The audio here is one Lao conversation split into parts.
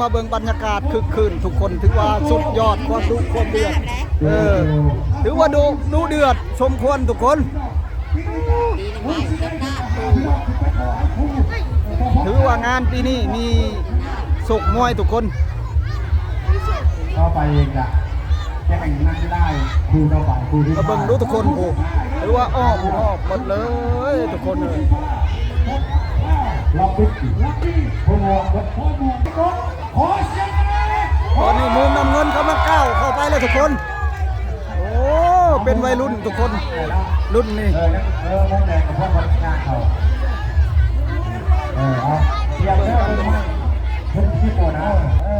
ມາເບິ່ງບັນຍາກາດຄຶກຄື້ນທຸກຄົນ ຖືວ່າສຸດຍອດ ຄວາມດຸຄວາມເດືອດ ເອີ ຖືວ່າດຸ ດຸເດືອດສົມຄວນທຸກຄົນ. ຖືວ່າງານປີນີ້ມີຊົກມວຍທຸກຄົນ. ຕໍ່ໄປອີກລະ ຈະແຂ່ງນັກກິລາຄູ່ຕໍ່ໄປ ຄູ່ທີ່ ມາເບິ່ງດູທຸກຄົນ ໂອ້ ຖືວ່າອ້ອມຮອບໝົດເລີຍທຸກຄົນເອີຍ. ລັອບບິດ ຜູ້ໝວກ ຂໍສຽງໜ້ອຍ. ຕອນນີ້ມຸມນ້ຳເງິນກຳລັງກ້າວເຂົ້າໄປແລ້ວທຸກຄົນ. ໂອ້ ເປັນໄວລຸ້ນທຸກຄົນ ລຸ້ນນີ້ ເອີ ເອີ ມຸມແດງກັບພວກພະນັກງານເຂົາ ເອີ ເອົາ ຕຽມເດີ ເບິ່ງໃໝ່ ເພິ່ນຄິດບໍ່ນະ ເອີ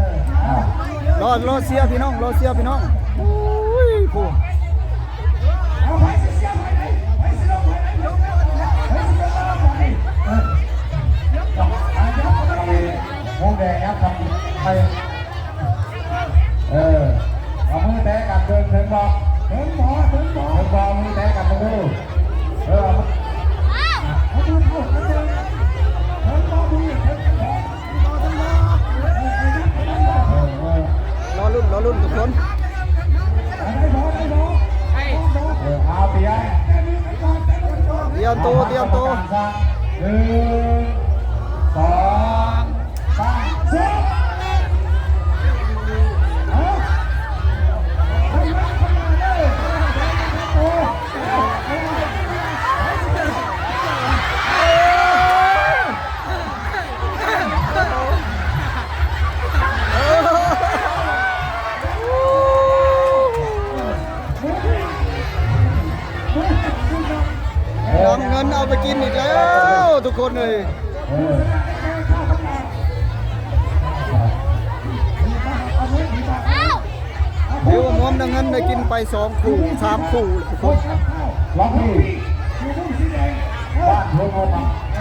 ເອົາ ລໍ ລໍເຊຍພີ່ນ້ອງ ລໍເຊຍພີ່ນ້ອງ. ໂອ້ຍ ຜູ້ ເອົາ ໃຜຊິເຊຍໃຜໃດ ໃຜຊິລົງໃຜໃດ ໃຜຊິລົງໃຜໃດ ເອີ ມຸມແດງຍັບເຂົ້າໄປ. ເອີ ເອົາມືແຕະກັນເບິ່ງ ເຖິງບໍ່ ເຖິງບໍ່ ເຖິງບໍ່ ເຖິງບໍ່ ເອົາມືແຕະກັນເບິ່ງດູ. ເອີ ເອົາມື ເອົາມືເຂົ້າກັນເບິ່ງ ເຖິງບໍ່ ມືເຖິງບໍ່ ເອີ ເອີ ລໍລຸ້ນ ລໍລຸ້ນທຸກຄົນ. ໄດ້ບໍ່ ໄດ້ບໍ່ ເອີ ເອົາ ຕຽມ ຕຽມໂຕ ຕຽມໂຕ ໜຶ່ງ ສອງ ນ້ຳເງິນເອົາໄປກິນອີກແລ້ວທຸກຄົນເອີຍ. ຖືວ່າມຸມນ້ຳເງິນໄດ້ກິນໄປສອງຄູ່ສາມຄູ່ທຸກຄົນ. ລັອກນີ້ ບ້ານໂພນໂພນ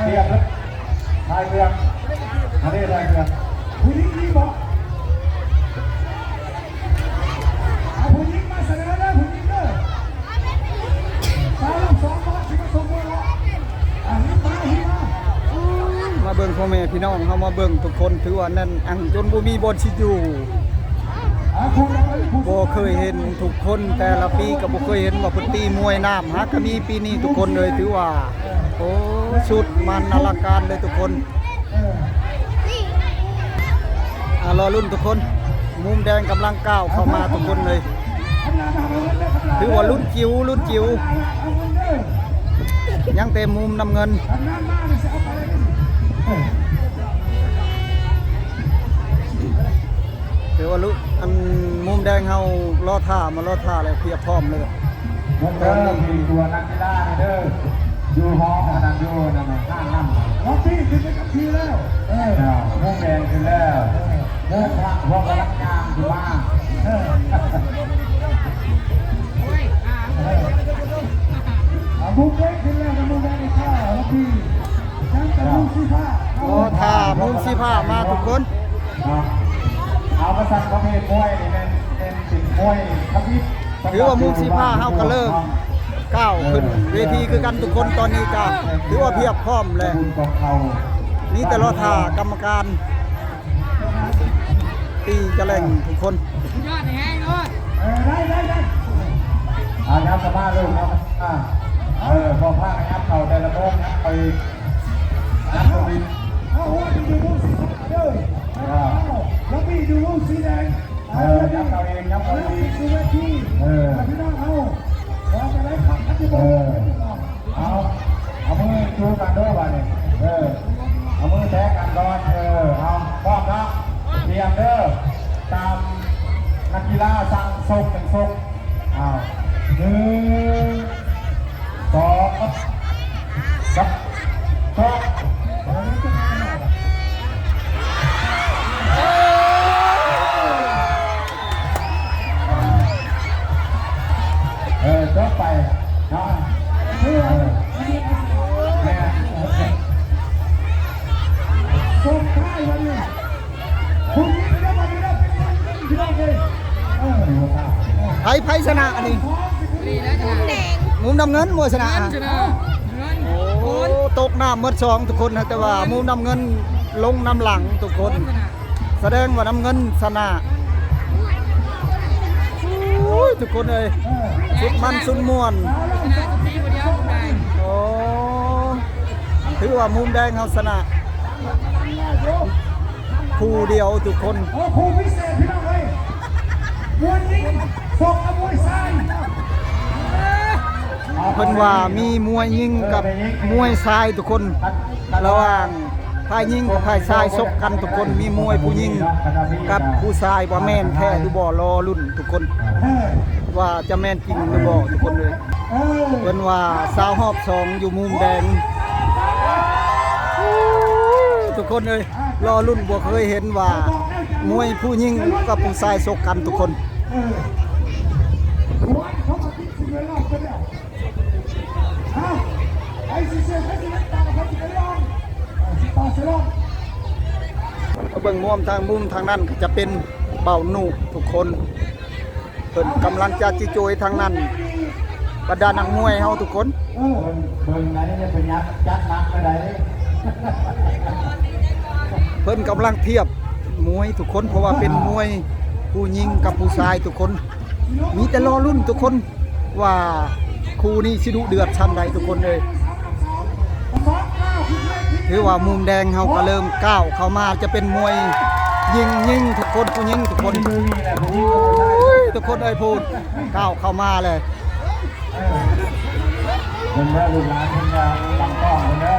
ເດຍ ທ້າຍເມືອງ ອັນນີ້ທ້າຍເມືອງ ຜູ້ຍິງມີບໍ່? ເອົາຜູ້ຍິງມາສະເໜີເດີ ຜູ້ຍິງເດີ ສາວລຳສອງ ມາເບິ່ງພໍ່ແມ່ພີ່ນ້ອງເຮົາ ມາເບິ່ງທຸກຄົນ ຖືວ່າແໜ້ນອັງຈົນບໍ່ມີບ່ອນຊິຢູ່. ບໍ່ເຄີຍເຫັນທຸກຄົນ ແຕ່ລະປີກໍບໍ່ເຄີຍເຫັນວ່າເພິ່ນຕີມວຍນ້ຳ ຫາກະມີປີນີ້ທຸກຄົນເອີຍ. ຖືວ່າ ໂອ້ ສຸດມັນອະລັງການເລີຍທຸກຄົນ. ອ່າ ລໍລຸ້ນທຸກຄົນ ມຸມແດງກຳລັງກ້າວເຂົ້າມາທຸກຄົນເລີຍ. ຖືວ່າລຸ້ນຈິວ ລຸ້ນຈິວ ຍັງແຕ່ມຸມນ້ຳເງິນ. ຖືວ່າລຸ້ນ ອັນ ມຸມແດງເຮົາລໍຖ້າ ມາລໍຖ້າແລ້ວ ພຽບພ້ອມເລີຍ. ເບິ່ງເດີ ມີຕົວນັກກິລາເດີ ຢູ່ຫ້ອງອັນນັ້ນ ຢູ່ນັ້ນນະ ຫ້າງນັ້ນ ລັອບບີຂຶ້ນໄປກັບທີ່ແລ້ວ. ເອີ ມຸມແດງຂຶ້ນແລ້ວ ເອີ ມຸມພະ ພວກກຳລັງຍ່າງຂຶ້ນມາ. ເອີ ເອີ ອ່າ ມຸມແດງຂຶ້ນແລ້ວ ມຸມແດງນີ້ ລັອບບີ ຍັງແຕ່ມຸມສີຟ້າ ລໍຖ້າມຸມສີຟ້າມາທຸກຄົນ. ເອົາ ກະສັດປະເພດມວຍນີ້ແມ່ນ ເປັນມວຍທຳອິດ. ຖືວ່າມຸມສີຟ້າເຮົາກະເລີ່ມກ້າວຂຶ້ນເວທີຄືກັນທຸກຄົນ. ຕອນນີ້ກະຖືວ່າພຽບພ້ອມແລ້ວ ມີແຕ່ລໍຖ້າກຳມະການຕີຈະແລ່ງທຸກຄົນ. ຍອດແຮງໂລດ ເອີ ໄດ້ ໄດ້ ໄດ້ ອ່າ ຍັບເຂົ້າມາລູກ ຍັບເຂົ້າມາ ເອີ ບໍ່ພາກັນຍັບເຂົ້າແຕ່ລະໂມງ ຍັບເຂົ້າອີກ ຍັບເຂົ້າອີກ. ເອົາ ເອົາ ເອົາ ເອົາ ເອົາ ເອົາ ເອີ ຍັບເຂົ້າອີກ ຍັບເຂົ້າອີກ ເອີ ພີ່ນ້ອງເຮົາ ເອີ ເອົາ ເອົາມືຈູກັນເດີບາດນີ້ ເອີ ເອົາມືແຕະກັນກ່ອນ ເອີ ເອົາ ພ້ອມເນາະ ຕຽມເດີ ຕາມນັກກິລາສັ່ງຊົກ ເປັນຊົກ ເອົາ ໜຶ່ງ ສອງ ສາມ ສອງ ເອີ ຈົບໄປເນາະ ເອີ ແມ່ນ ສຸດທ້າຍວັນນີ້ ໃຜ ໃຜຊະນະອັນນີ້? ມຸມນ້ຳເງິນບໍ່ຊະນະ? ໂອ້ ຕົກນ້ຳໝົດສອງທຸກຄົນ ແຕ່ວ່າມຸມນ້ຳເງິນລົງນຳຫຼັງທຸກຄົນ. ສະແດງວ່ານ້ຳເງິນຊະນະ. ໂອ້ຍ ທຸກຄົນເອີຍ ສຸດມັນສຸດມ່ວນ. ໂອ້ ຖືວ່າມຸມແດງເຮົາຊະນະ ຄູ່ດຽວທຸກຄົນ. ໂອ້ ຄູ່ພິເສດພີ່ນ້ອງເອີຍ ມວຍຍິງສົກກັບມວຍຊາຍ. ເພິ່ນວ່າມີມວຍຍິງກັບມວຍຊາຍທຸກຄົນ ລະຫວ່າງ ຝ່າຍຍິງກັບຝ່າຍຊາຍສົກກັນທຸກຄົນ, ມີມວຍຜູ້ຍິງກັບຜູ້ຊາຍ ວ່າແມ່ນແທ້ຫຼືບໍ່ ລໍລຸ້ນທຸກຄົນ ວ່າຈະແມ່ນຈິງຫຼືບໍ່ທຸກຄົນເອີຍ. ເພິ່ນວ່າຊາວຮອບສອງຢູ່ມຸມແດງ. ໂອ້ຍ ທຸກຄົນເອີຍ ລໍລຸ້ນ ບໍ່ເຄີຍເຫັນວ່າມວຍຜູ້ຍິງກັບຜູ້ຊາຍສົກກັນທຸກຄົນ. ເອົາ ໄປຊິເຊື່ອ ໄປຊິເຮັດຕາມ ໄປຊິໄປລອງ ເອີ ຊິຕໍ່ຊິລອງ. ເບິ່ງມຸມທາງ ມຸມທາງນັ້ນກໍຈະເປັນບ່າວນຸທຸກຄົນ ເພິ່ນກຳລັງຈະຈິໂຈຍທາງນັ້ນ ບັນດານັກມວຍເຮົາທຸກຄົນ. ເອີ ເບິ່ງ ເບິ່ງໄດ໋ ຢ່າໄປຫຍັກຈັດໜັກໄປໄດ໋. ເພິ່ນກຳລັງທຽບມວຍທຸກຄົນ ເພາະວ່າເປັນມວຍຜູ້ຍິງກັບຜູ້ຊາຍທຸກຄົນ. ມີແຕ່ລໍລຸ້ນທຸກຄົນ ວ່າຄູ່ນີ້ຊິດຸເດືອດຊ່ຳໃດທຸກຄົນເອີຍ. ຖືວ່າມຸມແດງເຮົາກໍເລີ່ມກ້າວເຂົ້າມາ ຈະເປັນມວຍຍິງ ຍິງທຸກຄົນ ຜູ້ຍິງທຸກຄົນ. ໂອ້ຍ ທຸກຄົນເອີຍ ພູດ ກ້າວເຂົ້າມາແລ້ວ. ເອີ ເພິ່ນເດີ ລູກຫຼານເພິ່ນເດີ ຫຼັງກ້ອງເພິ່ນເດີ.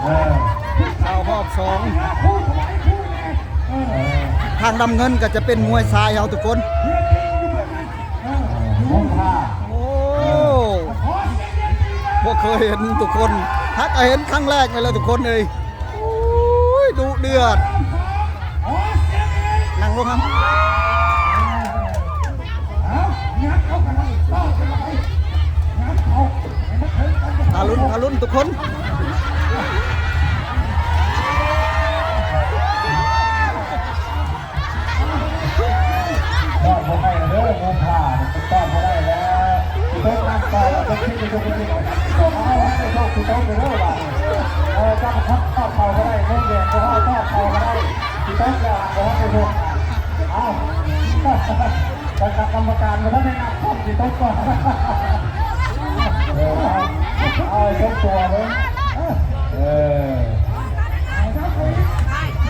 ເອີ ຊາວຮອບສອງ ເອີ ທາງນ້ຳເງິນກໍຈະເປັນມວຍຊາຍເຮົາທຸກຄົນ. ໂອ້ ບໍ່ເຄີຍເຫັນທຸກຄົນ ຫາກະເຫັນຄັ້ງແລກນີ້ແຫຼະທຸກຄົນເອີຍ. ໂອ້ຍ ດຸເດືອດ. ນັ່ງລົງ ຖ້າລຸ້ນ ຖ້າລຸ້ນທຸກຄົນ. ຕອບບໍ່ໄດ້ເດີ ໝູ່ຂ້ານີ້ຕອບບໍ່ໄດ້ແລ້ວ. ຕົກນ້ຳຕາຍ ຕົກທີ່ຕົກທີ່ ເອົາໃຫ້ໂຊກ ຕົກເດີບາດນີ້. ເອີ ຈັບຕອບເຂົ້າບໍ່ໄດ້ ໂມງແດງບໍ່ເອົາ ຕອບເຂົ້າບໍ່ໄດ້ ຊິຕົກແລ້ວ ບໍ່ໃຫ້ໂຊກ. ເອົາ ຄະນະກຳມະການບໍ່ທັນໄດ້ນັບ ຕ້ອງຊິຕົກກ່ອນ. ເອີ ເອົາ ເອົາໃຫ້ສົມຕົວເບິ່ງ. ເອີ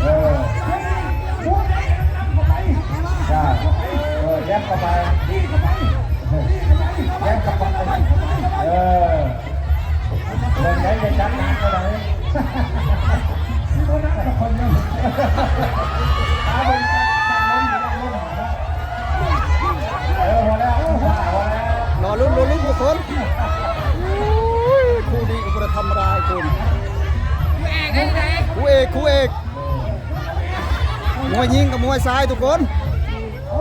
ເອີ ເອີ ຈ້າ ເອີ ແຢບເຂົ້າໄປ ແຢບເຂົ້າໄປ ເອີ ເບິ່ງໄດ້ຈະຈັດໜັກເທົ່າໃດ. ເອີ ພໍແລ້ວ ພໍແລ້ວ ລໍລຸ້ນ ລໍລຸ້ນທຸກຄົນ. ໂອ້ຍ ຄູ່ນີ້ກໍບໍ່ໄດ້ທຳມະດາອີກຄົນ ຄູ່ເອກ ຄູ່ເອກ ມວຍຍິງກັບມວຍຊາຍທຸກຄົນ. ໂ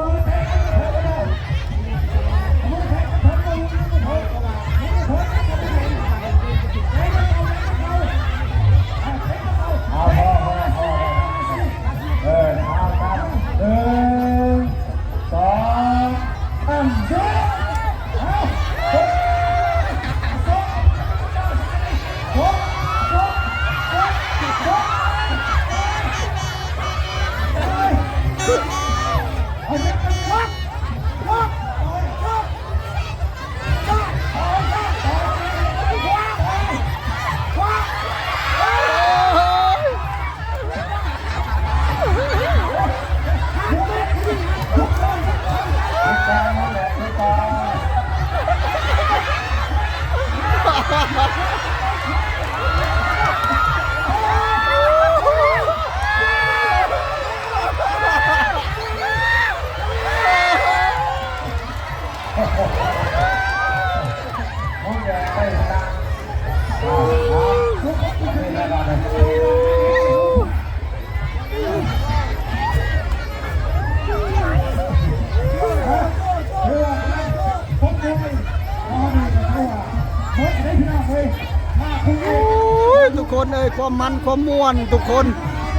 ອ້ຍ ທຸກຄົນເອີຍ ຄວາມມັນຄວາມມ່ວນທຸກຄົນ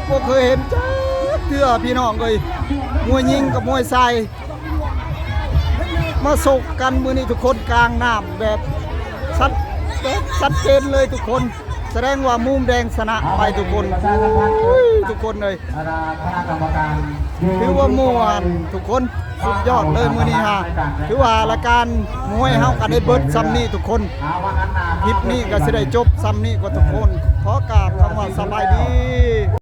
ບໍ່ເຄີຍເຫັນຈັກເທື່ອພີ່ນ້ອງເອີຍ ມວຍຍິງກັບມວຍຊາຍ ມາສົກກັນມື້ນີ້ທຸກຄົນ ກາງນ້ຳແບບຊັດ ແບບຊັດເຈນເລີຍທຸກຄົນ. ສະແດງວ່າມຸມແດງຊະນະໄປທຸກຄົນ. ໂອ້ຍ ທຸກຄົນເອີຍ ຄະນະກຳມະການ ຖືວ່າມ່ວນທຸກຄົນ ສຸດຍອດເລີຍມື້ນີ້ຫາ. ຖືວ່າລາຍການມວຍເຮົາກໍໄດ້ເບິດຊ່ຳນີ້ທຸກຄົນ. ຄລິບນີ້ກໍຊິໄດ້ຈົບຊ່ຳນີ້ກ່ອນທຸກຄົນ. ຂໍກາບຄຳວ່າສະບາຍດີ.